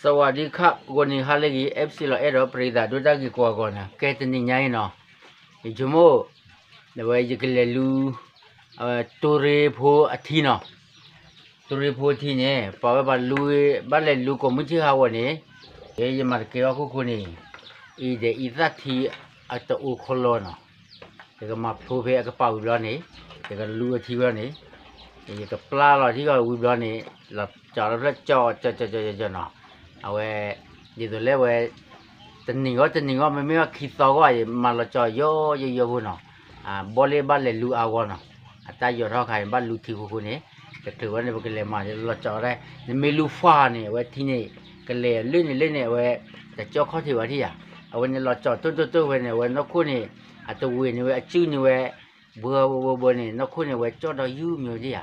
စဝးဒံခး ဂီၤနံၤဟါလၢအဂ့ၤ အဲၣ်ပစံးလီၤအဲၣ်ဒိးပရံသးဒိၣ်တၢ်ဂ့ၤကိးဂၤန့ၣ် ကဲတနံၤညါအံၤနီၤ, ယဆိကမိၣ် အဝဲယကလဲၤလူ တိရ့ဖိအထံနီၤ, တိရ့ဖိအထံန့ၣ် ပှၤဝဲပှၤလူ ဘၣ်လဲၤလူကိးမုၢ်ဆ့ၣ်ဟးဂီၤန့ၣ်, ယမၤတကဲအီၣ်ခိၣ်ခိၣ်န့ၣ်, အံၤဒီးအံသၣ်ထံအတအိၣ်ခီလီၤနီၤ, ယကမၤဖျိဖဲအကပၤဝံၤဘျီန့ၣ်, ယကလူအထံဝဲန့ၣ်, ယကပျၢ်လီၤထံဂီၤဝံၤဘျီန့ၣ်, လီၤကၠီလီၤဖျၢၣ်ကၠီကၠီကၠီကၠီနီၤ, အဝဲ ဒ်သိးလၢဝဲ တနံၤဂီၢ်တနံၤဂီၢ် မ့မ့ၢ်ဘၣ်ခံသီဂီၢ် ယမၤလီၤကၠီယိယိယိဖိနီၤ, ဘီလ့ဘၣ်လဲၤလူအါဂီၢ်နီၤ, အတၢ်ယီၤထီၣ်ခါအံၤ ဘၣ်လူထံခိခိန့ၣ်, တချုးဝဲန့ၣ် ပကလဲၤမၤလီၤကၠီဒၣ်, နမ့ၢ်လူဖှၣ်န့ၣ် အဝဲထံန့ၣ် ကလဲၤလၢန့ၣ်လၢန့ၣ် အဝဲ တကၠီခီၣ်ထံးဝဲထံၣ်ယၤ, အဝဲန့ၣ်လီၤကၠီတိၢ်တိၢ်တိၢ်ဝဲန့ၣ် အဝဲနီၢ်ခိၣ်န့ၣ် အတဝ့ၤန့ၣ်ဝဲ အစုန့ၣ်ဝဲ ဘှၢဘှၢဘှၢန့ၣ် နီၢ်ခိၣ်န့ၣ် အဝဲကၠီဒီးယူမံၤ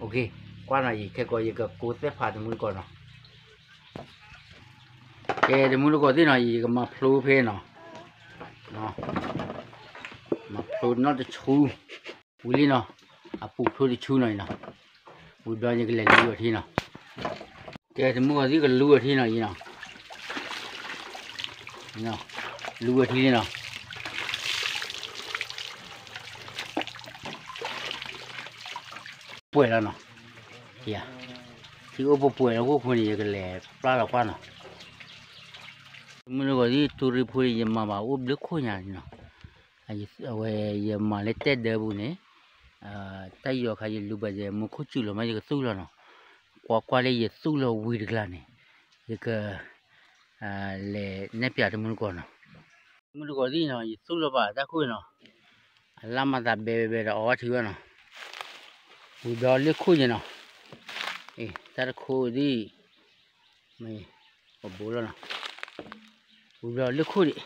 ဝဲထံၣ်ယၤ, ကွၢ်နီၤအံၤ ခဲကိးယကကိးသ့ၣ်ဖးတမူတကိးနီၤ ကဲ တမူတကိးသ့ၣ်နီၤ ယကမၤဖျိဖဲနီၤ, မၤဖျိနီၢ်တဆူ ဝံၤလံနီၤ, အပူၤဖျိတဆူနီၤအံၤနီၤ, ဝံၤဘျီယကလဲၤလူအီၤထံနီၤ, ကဲ တမူတကိးသ့ၣ်ကလူအီၤထံနီၤအံၤနီၤ, လူအီၤထံလံနီၤ ပှဲၤလီၤနီၤ, ထံအိၣ်ပှဲၤပှဲၤလီၤ ခိၣ်ခိၣ်န့ၣ် ယကလဲၤပျၢ်လီၤကွၢ်နီၤ, တမူတကိးသ့ၣ် တိရ့ဖိ ယမၤဘၣ်အိၣ်ဘျုးခိၣ်ညါလံနီၤ, အဝဲယမၤလၢတဲဒၢပူၤန့ၣ်, တၢ်ယီၤခါယလူၤဘၣ်ယဲ မူခိၣ်စူၤလီၤမး ယကသူၣ်လီၤနီၤ, ကွၢ်ကွၢ်လၢယသူၣ်လီၤဝံၤတကျါန့ၣ်, ယက လဲၤနဲၣ်ပၠးတမူတကိးနီၤ, တမူတကိးသ့ၣ်နီၤ ယသူၣ်လီၤဘၣ်တၢ်ခိၣ်နီၤ, အလၢ်မၤသးဘဲဘဲဘဲဒီးအီထံဝဲနီၤ, ဝံၤဘျီလၢခိၣ်ယဲနီၤ, တၢ်တခိၣ်ဒ် ပဘိလီၤနီၤ, ဝံၤဘျီလၢခိၣ်ဒံး,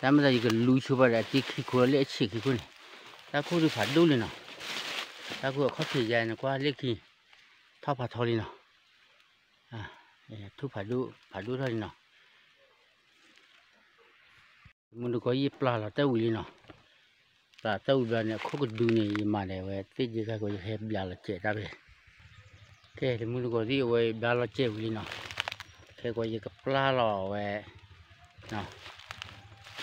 တၢ်မ့ၢ်သးယကလူဆိပာ်ဒီးအတံခံခိၣ်လၢအဆံးခံခိၣ်န့ၣ်, တၢ်ခိၣ်ဒံးဖးဒိၣ်လံနီၤ, တၢ်ခိၣ်အခီၣ်ထံးယါန့ၣ်ကွၢ်လၢခံ, ထီၣ်ဖးထီလံနီၤ, ထူၣ်ဖးဒိၣ်ဖးဒိၣ်ထီၣ်လံနီၤ တမူတကိး ယပျၢ်လီၤတၢ်ဝံၤလံနီၤ, ပျၢ်တၢ်ဝံၤဘျီန့ၣ် အခိၣ်ကဒုန့ၣ် ယမၤဒီးဝဲသ့ၣ်ဒ့ခါကိး ယဟဲဘျးလီၤစဲးတၢ်ဖဲ, ကဲ တမူတကိးသ့ၣ် အဝဲဘျးလီၤစဲးဝံၤလံနီၤ, ခဲကိးယကပျၢ်လီၤဝဲ,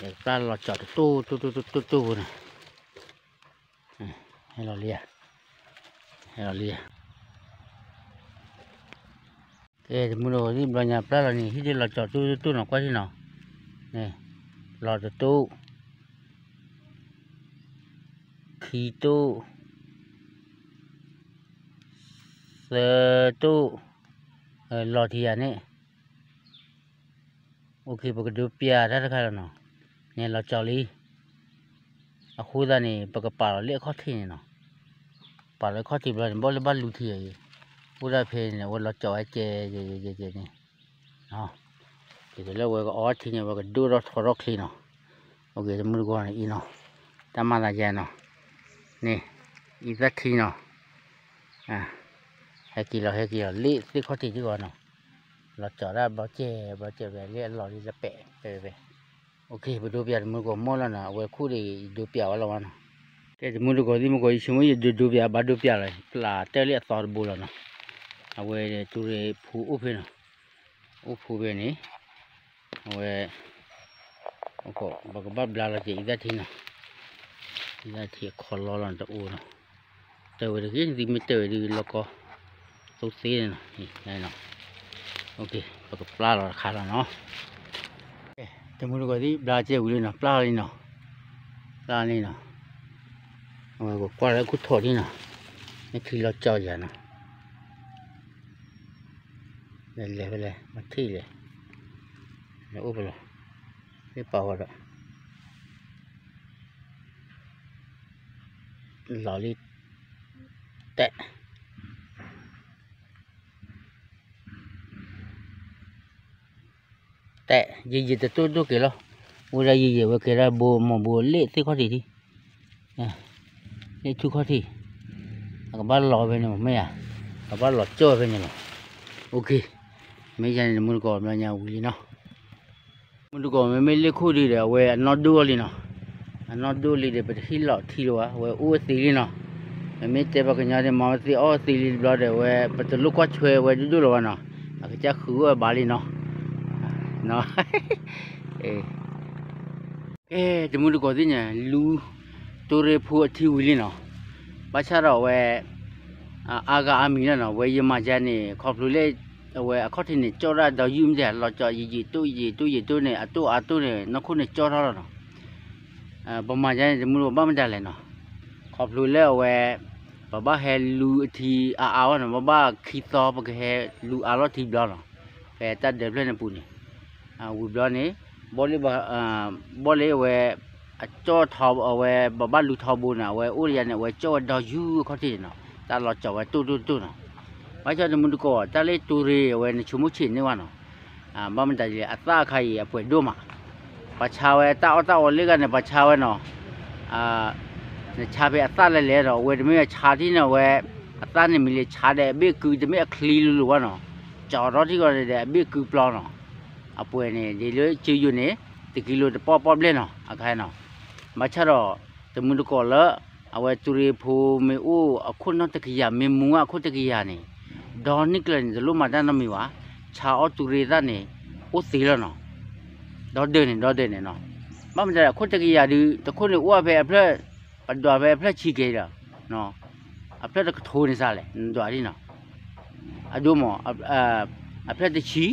ယကပျၢ်လီၤကၠီတတိၢ်တိၢ်တိၢ်တိၢ်တိၢ်ဖိနီၤ, ဟဲလီၤလံဧါ, ဟဲလီၤလံဧါ ကဲ တမူတကိးသ့ၣ် ဘျီညါပျၢ်လီၤန့ၣ် ဟံၣ်ဒ့လီၤကၠီတိၢ်တိၢ်နီၤ ကွၢ်ထံၣ်နီၤ, လီၤတတိၢ်, ခံတိၢ်, သၢတိၢ်, လီၤထံယၤန့ၣ် အိၣ်ခ့ ပကဒိပျၢ်တၢ်တခါလီၤနီၤ, န့ၣ်လီၤကၠီလံ, အဃိသတးန့ၣ် ပကပာ်လီၤလၢအခီၣ်ထံးန့ၣ်နီၤ, ပာ်လီၤအခီၣ်ထံးဘျီန့ၣ် ဘၣ်လၢဘၣ်လူထံအံၤ, အိၣ်ဒၣ်ဖဲန့ၣ် အဝဲလီၤကၠီဝဲကဲကဲကဲကဲန့ၣ်, ဒ်သိးလၢအဝဲကအီထံန့ၣ် အဝဲကဒိၣ်ထီၣ်ထီထီၣ်ချ့နီၤ, အိၣ်ခ့ တမူတကိးန့ၣ်အံၤနီၤ, တၢ်မၤသးယဲနီၤ, န့ၣ်, အံသၣ်ထံနီၤ ဟဲက့ၤလီၤ ဟဲက့ၤလီၤ လ့ၣ်သ့ၣ်ခီၣ်ထံးတဂီၤနီၤ, လီၤကၠီဒၣ်ဘျီကဲ ဘျီကဲဝဲလၢအလီၤလံလၢပဲာ်ပဲာ်ပဲာ်, အိၣ်ခ့ ပဒိပျၢ်တမူတကိးမီၢ်လီၤနီၤ, အဝဲခိၣ်ဒံးယဒိပျၢ်ဝဲလီၤဝဲနီၤ, ကဲ တမူတကိးသ့ၣ်မူကိး ယဆိကမိၣ်ယဒိဒိပျၢ်လီၤ ပျၢ်တၢၢ်လၢအသီတဘိလီၤနီၤ, အဝဲတိရ့ဖိအိၣ်ဖဲနီၤ, အိၣ်ဖိဖဲန့ၣ်, အဝဲ ပကဘၣ်ဘျါလီၤက့ၤအံသၣ်ထံနီၤ, အံသၣ်ထံအခီလီလီၤတအိၣ်နီၤ, တၢၢ်ဝဲတဂ့ၤ နသုမ့ၢ်တၢၢ်ဝဲဒုးလီၢ်ကီ သိသ့နီၤ, ပကပျၢ်လီၤတခါလီၤနီၤ, တမူတကိးသ့ၣ် ဘျါကဲဝံၤလံနီၤ ပျၢ်လီၤလံနီၤ, ပျၢ်လီၤလံနီၤ, အဝဲကကွၢ်လၢခိၣ်ထီၣ်ဒံနီၤ, မ့ၢ်ထံလီၤကၠီယၤနီၤ လဲၤလဲၤဖဲလဲၣ် မ့ၢ်ထံၣ်လဲၣ်, လဲၤအိၣ်ဖဲလဲၣ်, သ့ၣ်ပာ်ဝဲဒီး လီၤလံ, တဲ, တဲ, ယယံာ်တတိၢ်ဒိၣ်က့ၤလီၤ, အိၣ်ဒၣ်ယံာ်ယံာ်ဝဲကဲဒၣ်ဘိမီၤဘိလ့ၣ်သ့ၣ်ခီၣ်ထံးဒံ, လ့ၣ်ထူၣ်ခီၣ်ထံး, အကဘၣ်လီၤဖဲန့ၣ်မ့ၢ်ဧါ, ကဘၣ်လီၤကၠီၣ်ဖဲန့ၣ်လီၤ, အိၣ်ခ့, မ့ၢ်ယၤန့ၣ် တမူတကိးဘျီညါဝံၤလံနီၤ မူတကိး မ့မ့ၢ်လ့ၣ်ခိၣ်ဒံးဒီး အဝဲအနီၢ်ဒိၣ်လံနီၤ, အနီၢ်ဒိၣ်လံဒီး ပတဟ့ၣ်လီၤထံလၢၤဘၣ်, အဝဲအိၣ်ဝဲသ့လံနီၤ, မ့မ့ၢ်တဲပှၤကညီဒ်မၤဝဲသ့အီၣ်သ့လံတဘျီဒီး အဝဲပတလိၣ်ကွၢ်ဆွဲဝဲဒိၣ်ဒိၣ်လၢၤဘၣ်နီၤ, အကစၢ်ဃုဝဲဘၣ်လံနီၤ, ကဲ တမုၢ်တကိးသ့ၣ်ညါ လူၤ တိရ့ဖိအထံဝံၤလံနီၤ, ဘၣ်ဆၣ်ဒီးအဝဲ အါဂၤအါမံၤလီၤနီၤ, ဝဲယမၤယါန့ၣ် ခီဖျိလၢ အဝဲအခီၣ်ထံးန့ၣ် ကၠီၣ်ဒၣ်ဒီးယုၢ်မ့ၢ်တဲ လီၤကၠီၣ် ယံာ်ယံာ်တိၢ်ယံာ်တိၢ်ယံာ်တိၢ်န့ၣ် အတိၢ်အါတိၢ်န့ၣ် နီၢ်ခိၣ်န့ၣ်ကၠီၣ်ထီၣ်လီၤနီၤ. ပမၤယါန့ၣ် တမုၢ်တကိးဘၣ်မတၤလဲၣ်နီၤ, ခီဖျိလၢအဝဲ ပဘၣ်ဟဲလူၤအထံအါအါဝဲနီၤ, ဘၣ်ဘၣ်ခံသီ ပကဟဲလူၤအါလီၢ်ထံဘျီနီၤ, ဖဲတၢ်ဒၢးဖျၢၣ်န့ၣ်ပူၤန့ၣ်, ဝံၤဘျီန့ၣ် ဘီၣ်လၢ ဘီၣ်လၢအဝဲ အကၠီၣ်ထီ အဝဲ ပဘၣ်လူၤထီဘိန့ၣ် အဝဲအိၣ်တယါန့ၣ် အဝဲကၠီၣ်ဝဲဒီးယုၢ်အခီၣ်ထံးန့ၣ်နီၤ, တၢ်လီၤကၠီၣ်ဝဲတိၢ်တိၢ်တိၢ်နီၤ. ဘၣ်ဆၣ်တမုၢ်တကိး တၢ်လၢတိရ့အဝဲ နဆိကမိၣ်ဆံးန့ၢ်ဝဲနီၤ, ဘၣ်မတၤလဲၣ် အသၣ်အခါအံၤအပှဲၤဒိၣ်မး, ပှၤဆါဝဲတၢ်အီၣ်တၢ်အီလၢဂၤန့ၣ် ပှၤဆါဝဲနီၤ, နဆါဖဲအသၣ်လဲၣ်လဲၣ်ဒီး အဝဲတမ့ၢ်ဆါထံၣ်န့ၣ် အဝဲ အသၣ်န့ၣ်မ့ၢ်လၢဆါဒီးအဘ့ၣ်ကုတမ့ၢ်အချံလိၤလိၤဝဲနီၤ, ကၠီၣ်ထီၣ်ထံၣ်ဂီၤန့ၣ်ဒီးအဘ့ၣ်ကုပျီနီၤ, အပှဲၤန့ၣ် ဒ်လၢကၠိယိၤန့ၣ် တကံလိၤတပီၢ်ပီၢ်ဘျဲၣ်နီၤ အခါနီၤ. ဘၣ်ဆၣ်ဒီး တမုၢ်တကိးလၢ အဝဲတိရ့ဖိမ့ၢ်အိၣ်အခိၣ်နီၢ်တကယၤ မ့ၢ်မူဝဲအခိၣ်တကယၤန့ၣ် ဒီနံၣ်ကျၢၤန့ၣ် တလိၣ်မၤတၢ်နီတမံၤဘၣ်, ဆါအီၣ်တိရ့သၣ်န့ၣ် အိၣ်သ့လီၤနီၤ, ဒီဒၢးန့ၣ် ဒီဒၢးန့ၣ်နီၤ. ဘၣ်မတၤလဲၣ် အခိၣ်တကယၤဒုး တခိၣ်န့ၣ်အိၣ်ဖဲအဖျၢၣ် ပဒွးဖဲအဖျၢၣ်ဆံက့ၤဒီး အဖျၢၣ်တကထိန့ၣ်စးလဲၣ် နဒွးဒ်နီၤ, အဒိမး အဖျၢၣ်တဆံ,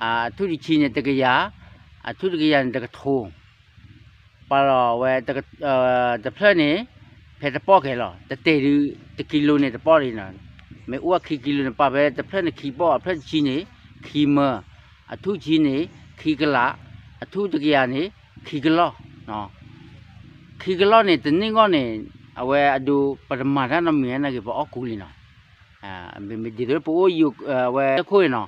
အထူၣ်တဆံန့ၣ်တကယၤ, အထူၣ်တကယၤန့ၣ်တကထိ, ပာ်လီၤဝဲ တဖျၢၣ်န့ၣ် ဖဲတပီၢ်ကဲလီၤ တတဲာ်ဒုး တကံလိၤန့ၣ်တပီၢ်လံနီၤ, မ့ၢ်အိၣ်အခံကံလိၤန့ၣ် ပာ်ဖဲတဖျၢၣ်န့ၣ်ခံပီၢ် အဖျၢၣ်တဆံန့ၣ် ခံမၢ, အထူၣ်တဆံန့ၣ် ခံကလး, အထူၣ်တကယၤန့ၣ် ခံကလီၢ် ခံကလီၢ်န့ၣ် တနံၣ်ဂီၢ်န့ၣ် အဝဲအဒိ ပတမၤတၢ်နီတမံၤနာ်က့ၤ ပအီၣ်ကူလံနီၤ. မ့ၢ်ဒ်သိးပအိၣ်ယိၤ အဝဲတခိၣ်အံၤ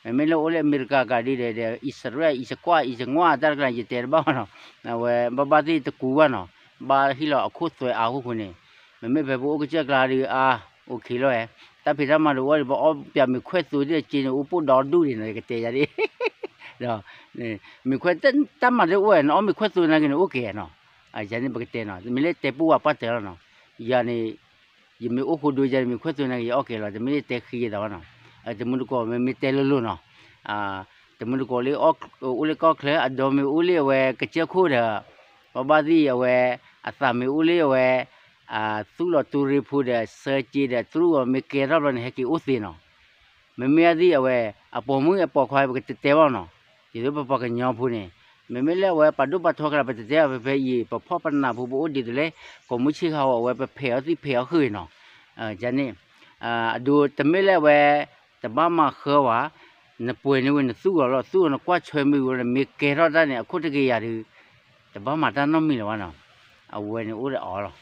နီၤ, မ့မ့ၢ်လၢအိၣ်လၢအမဲရကၤကးဒ်ဒီး အံၣ်စရ့လး အံၣ်စကွၢ် အံၣ်စငွၢ် တၢ်တကျါ ယတဲတဘၣ်ဘၣ်နီၤ, အဝဲဘၣ်ဘၣ်သ့ၣ်တကူဘၣ်နီၤ, ဘၣ်ဟ့ၣ်လီၤအခိၣ်သွဲအါအဃိဃိန့ၣ်, မ့မ့ၢ်ဖဲပအိၣ်ကစၢၢ်ကျါဒုး အါ အိၣ်ခ့လီၤဝဲ, တၢ်ဖံးတၢ်မၤတအိၣ်ဒီး ပအီၣ်ပၠးမ့ၤခွဲၣ်သိးသ့ၣ်က့န့ၣ် အိၣ်ပိၢ်ဒီဒူၣ်ဒံးနီၤ ယကတဲယၤဒ် မ့ၤခွဲၣ် တၢ်မၤတအိၣ်ဝဲ နအီၣ်မ့ၤခွဲၣ်သိးနာ်က့န့ၣ် အိၣ်ကဲနီၤ, ယၤန့ၣ်ပကတဲနီၤ မ့ၢ်လၢတဲပိၢ်ဝဲပှၢ်တၢၢ်လီၤနီၤ, ယၤန့ၣ် ယမ့ၢ်အိၣ်ဃိဒိယၤန့ၣ် မ့ၤခွဲၣ်သိးနာ်က့ ယအီၣ်ကဲလီၤ တမ့ၢ်လၢတဲဃံယသးဘၣ်နီၤ, တမုၢ်တကိးမ့မ့ၢ်တဲလိၤလိၤနီၤ, တမုၢ်တကိးလၢ အိၣ်လၢကီၢ်ချၢ အဒိမ့ၢ်အိၣ်လၢအဝဲကစၢၢ်ခိၣ်ဒီး ဘၣ်ဘၣ်သ့ၣ်အဝဲ အသးမ့ၢ်အိၣ်လၢအဝဲ သူၣ်လီၤတိရ့ဖိဒီး ဆၢက့ၤဒီး တြူၢ်အီၤမ့ၢ်ကဲထီၣ်ဘျီန့ၣ် ဟဲက့ၤအိၣ်သ့နီၤ, မ့မ့ၢ်အသ့ၣ်အဝဲ အပိာ်မုၣ်အပိာ်ခွါ ပကတဲတဲဘၣ်နီၤ, ဒ်သိးပပှၤကညီဖိန့ၣ် မ့မ့ၢ်လၢအဝဲပာ်ဒိၣ်ပာ်ထီကလၢ ပတတဲအီၤဖဲဖဲအံၤ ပဖီၣ်ပနၢ်ဖိပအိၣ်ဒ်သိးလဲၣ် ကိးမုၢ်ဆ့ၣ်ခါဝဲ အဝဲပဖဲးအီၤသံဖဲးအီၤဃုာ်နီၤ, န့ၣ် အဒိ တမ့ၢ်လၢအဝဲ တဘၣ်မၤဃၢဝဲ နပှဲၤန့ၢ်ဝဲ နသူၣ်အီၤလီၤ သူၣ်အီၤ နကွၢ်ဆွဲမ့ၢ်ဝဲလီၤ မ့ၢ်ကဲထီၣ်တၢ်န့ၣ် အခိၣ်တကယၤဒုး တဘၣ်မၤတၢ်နီတမံၤလၢၤဘၣ်နီၤ, အဝဲန့ၣ်အိၣ်ဒီးအီၤလီၤ,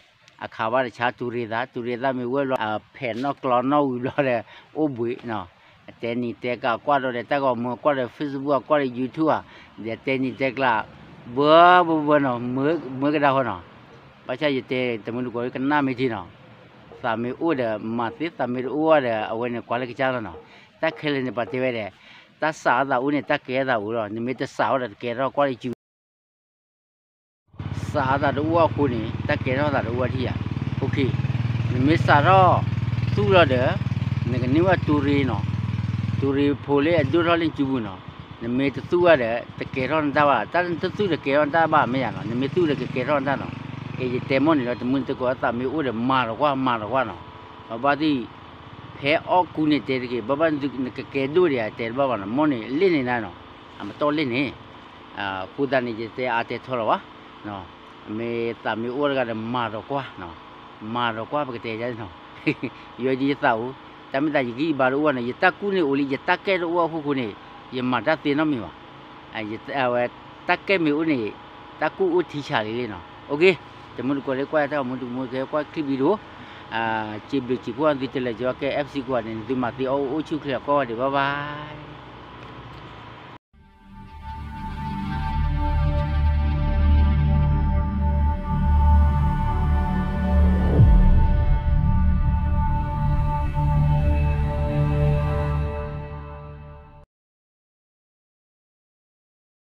အခါဘၣ်တဆါ တူၤရ့သး တူၤရ့သးမ့ၢ်ဝဲလီၤ အဖဲးနီၣ်ကျီနီၣ်ဝံၤဘျီဒီး အိၣ်ဘှံးနီၤ, အတဲနံၤတဲကျါ ကွၢ်ဒီးတၢ်ဂီၤမူ ကွၢ်ဒီး Facebook ကွၢ်ဒီး YouTube ဧါ, ဒီးတဲနံၤတဲကျါ ဘၢဘၢဘၢနီၤ မၢကဒါဃီနီၤ, ဘၣ်ဆၣ်ယတဲတမုၢ်တကိးကနၣ်မ့ၢ်ထံနီၤ, သးမ့ၢ်အိၣ်ဒီးမၤသ့ သးမ့ၢ်တအိၣ်ဒီး အဝဲန့ၣ်ကွၢ်လၢကစၢ်လီၤနီၤ, တၢ်ခဲလၢာ်န့ၣ် ပှၤတဲဝဲဒၣ် တၢ်စးအသးအိၣ်န့ၣ် တၢ်ကဲထီၣ်သးအိၣ်လီၤ, နမ့ၢ်တစးဝဲဒီးတကဲထီၣ်ကွၢ်လၢကၠူ စးအသးတအိၣ်အဃိန့ၣ် တၢ်ကဲထီၣ်သးတအိၣ်ထံၣ်ယၤ, နမ့ၢ်စးထီၣ်သူၣ်လီၤဒီး နကန့ၢ်ဝဲတူၤရ့နီၤ, တူၤရ့ဖိလၢအဒိၣ်ထီၣ်လၢနစုပူၤနီၤ, နမ့ၢ်တသူၣ်ဝဲဒီး တကဲထီၣ်နတၢ်ဘၣ်, တၢ်တသူၣ်ဒီးကဲထီၣ်နတၢ်ဘၣ်မ့ၢ်ယၤနီၤ, နမ့ၢ်သူၣ်ဒီးကကဲထီၣ်နတၢ်နီၤ, ကဲယတဲမိၢ်န့ၣ်လီၤ တမုၢ်တကိးသးမ့ၢ်အိၣ်ဒီးမၤလီၤကွၢ် မၤလီၤကွၢ်နီၤ, ဘၣ်ဘၣ်သ့ၣ် ဖဲအီၣ်ကူန့ၣ်တဲတက့ၢ် ဘၣ်ဘၣ်နကကဲဒိၣ်ဒံး အတဲတဘၣ်ဘၣ်နီၤ, မိၢ်န့ၣ်လ့ၣ်န့ၣ်နၤနီၤ, အမတီၢ်လ့ၣ်န့ၣ်, အဃိသတးန့ၣ် ယတဲအါတဲထီလီၤဘၣ်, မ့ၢ်သးမ့ၢ်အိၣ်တဂၤဒီးမၤလီၤကွၢ်, မၤလီၤကွၢ်ပကတဲယၤနီၤ, ယဲဒ်ယသးအိၣ်, တၢ်မ့ၢ်သးယဂံၢ်ယဘါတအိၣ်ဘၣ်န့ၣ် ယတၢ်ကူၣ်န့ၣ်အိၣ်လံ ယတၢ်ကဲတအိၣ်အဃိဃိန့ၣ် ယမၤတၢ်သ့နီတမံၤဘၣ်, ဝဲ တၢ်ကဲမ့ၢ်အိၣ်န့ၣ် တၢ်ကူၣ်အိၣ်ထံဆးလံလံနီၤ, အိၣ်က့, တမုၢ်တကိးလၢကွၢ်တၢ်ဂီၤမူတမူတကိးကွၢ်ချံၣ်ဘံဒိၣ်, စံးဘျုးစံးဖှိၣ်သုတလၢာ်ကၠီကဲ FC ကွၢ်န့ၣ် သုမၤသ့အီၣ်အိၣ်ဆူၣ်ချ့အကီၢ်ဝဲဒံး bye bye.